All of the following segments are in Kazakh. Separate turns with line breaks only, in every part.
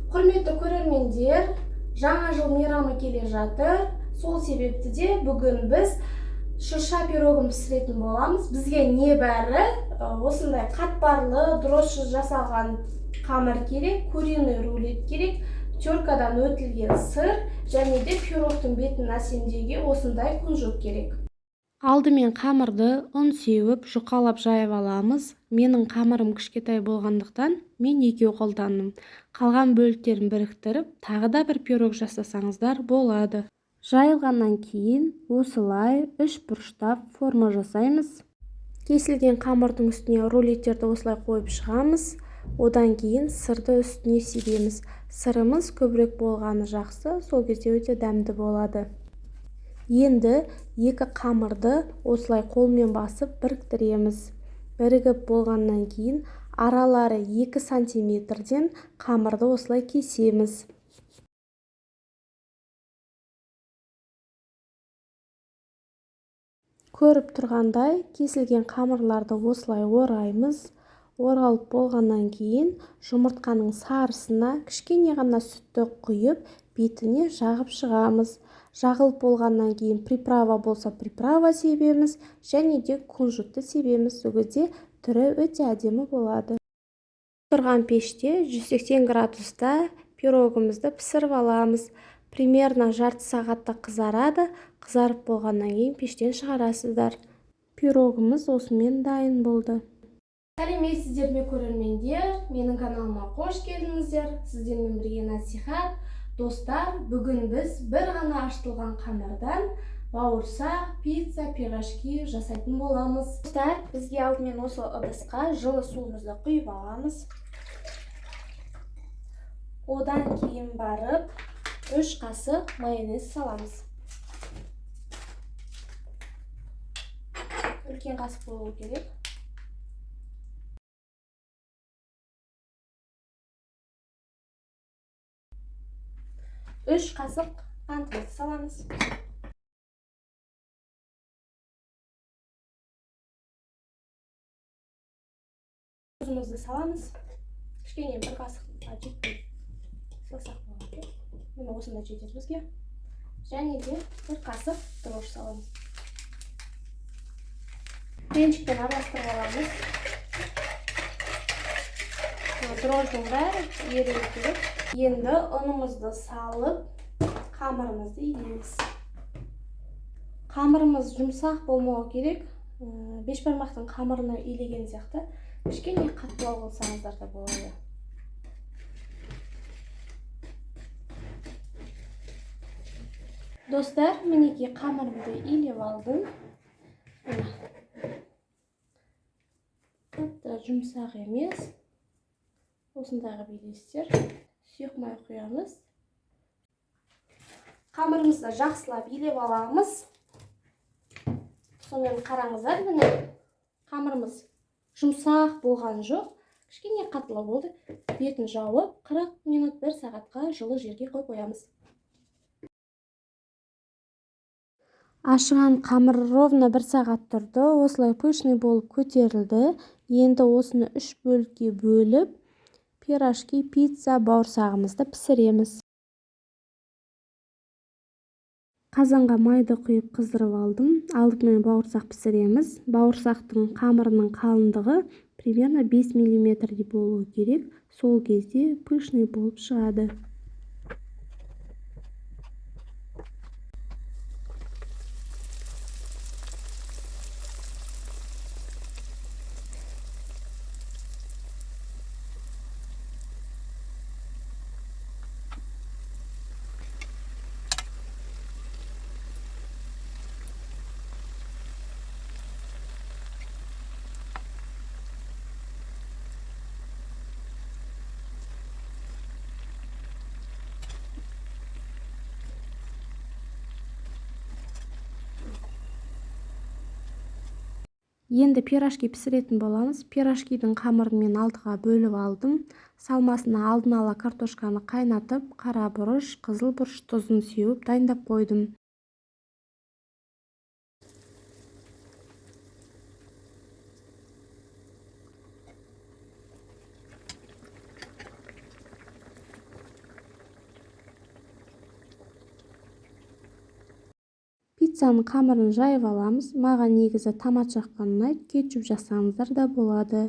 Құрметті көрермендер, жаңа жыл мейрамы келе жатыр. Сол себепті де бүгін біз шырша пирогын пісіретін боламыз. Бізге небәрі осындай қатпарлы, дрожжы жасалған қамыр керек, куриный рулет керек, теркадан өтілген сыр және де пирогтың бетін әсемдеуге осындай кунжут керек. Алдымен қамырды ұн сеуіп, жұқалап жайып аламыз. Менің қамырым кішкентай болғандықтан мен екеу қолдандым. Қалған бөліктерін біріктіріп, тағы да бір пирог жасасаңыздар болады. Жайылғаннан кейін осылай үш бұрыштап форма жасаймыз. Кесілген қамырдың үстіне рулеттерді осылай қойып шығамыз. Одан кейін сырды үстіне себеміз. Сырымыз көбірек болғаны жақсы, сол кезде өте дәмді болады. Енді екі қамырды осылай қолмен басып біріктіреміз. Бірігіп болғаннан кейін аралары 2 сантиметрден қамырды осылай кесеміз. Көріп тұрғандай, кесілген қамырларды осылай ораймыз. Оралып болғаннан кейін жұмыртқаның сарысына кішкене ғана сүтті құйып, бетіне жағып шығамыз. Жағылып болғаннан кейін приправа болса приправа себеміз және де кунжутты себеміз. Сол кезде түрі өте әдемі болады. Тұрған пеште 180 градуста пирогымызды пісіріп аламыз. Примерно жарты сағатта қызарады. Қызарып болғаннан кейін пештен шығарасыздар. Пирогымыз осымен дайын болды. Сәлеметсіздер ме, көрермендер? Менің каналыма қош келдіңіздер. Сіздермен бірге Насихат. Достар, бүгін біз бір ғана ашытылған қамырдан бауырсақ, пицца, пирожки жасайтын боламыз.
Достар, бізге алдымен осы ыдысқа жылы суымызды құйып аламыз. Одан кейін барып 3 қасық майонез саламыз. Үлкен қасық болу керек. 3 қасық қантымызды саламыз. Тұзымызды саламыз. Кішкене бір қасыққа жетпей салсақ болады. Міне осындай жетеді бізге. Және де бір қасық дрожжи саламыз. Венчикпен араластырып аламыз. Дрожжының бәрі еруі керек. Енді ұнымызды салып, қамырымызды илейміз. Қамырымыз жұмсақ болмауы керек. Бешбармақтың қамырына илеген сияқты кішкене қаттылау қылсаңыздар да болады. Достар, мінекей қамырымды илеп алдым. Міне. Қатты жұмсақ емес. Осындай қылып илейсіздер. Сұйық май құямыз. Қамырымызды жақсылап илеп аламыз. Сонымен қараңыздар, міне қамырымыз жұмсақ болған жоқ, кішкене қаттылау болды. Бетін жауып, 40 минут 1 сағатқа жылы жерге қойып қоямыз.
Ашыған қамыр ровно 1 сағат тұрды. Осылай пышный болып көтерілді. Енді осыны 3 бөлікке бөліп, пирожки, пицца, бауырсағымызды пісіреміз. Қазанға майды құйып қыздырып алдым. Алдымен бауырсақ пісіреміз. Бауырсақтың қамырының қалыңдығы примерно 5 миллиметрдей болуы керек. Сол кезде пышный болып шығады. Енді пирожки пісіретін боламыз. Пирожкидің қамырын мен алтыға бөліп алдым. Салмасына алдын ала картошканы қайнатып, қара бұрыш, қызыл бұрыш тұзын сеуіп дайындап қойдым. Пиццаның қамырын жайып аламыз. Маған негізі томат жаққан ұнайды, кетчуп жақсаңыздар да болады.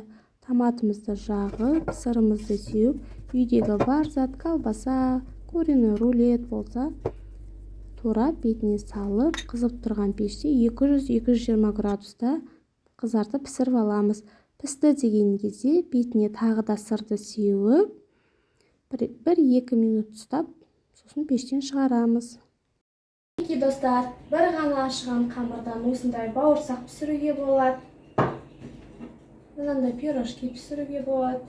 Томатымызды жағып, сырымызды сеуіп, үйдегі бар зат, колбаса, куриный рулет болса, турап бетіне салып, қызып тұрған пеште 200-220 градуста қызартып пісіріп аламыз. Пісті деген кезде бетіне тағы да сырды сеуіп, 1-2 минут ұстап, сосын пештен шығарамыз. Мінекей, достар, бір ғана ашыған қамырдан осындай бауырсақ пісіруге болады, мынандай пирожки пісіруге болады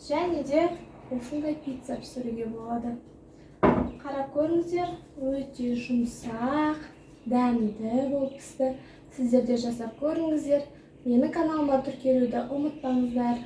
және де осындай пицца пісіруге болады. Қарап көріңіздер, өте жұмсақ, дәмді болып пісті. Сіздер де жасап көріңіздер. Менің каналыма тіркелуді ұмытпаңыздар.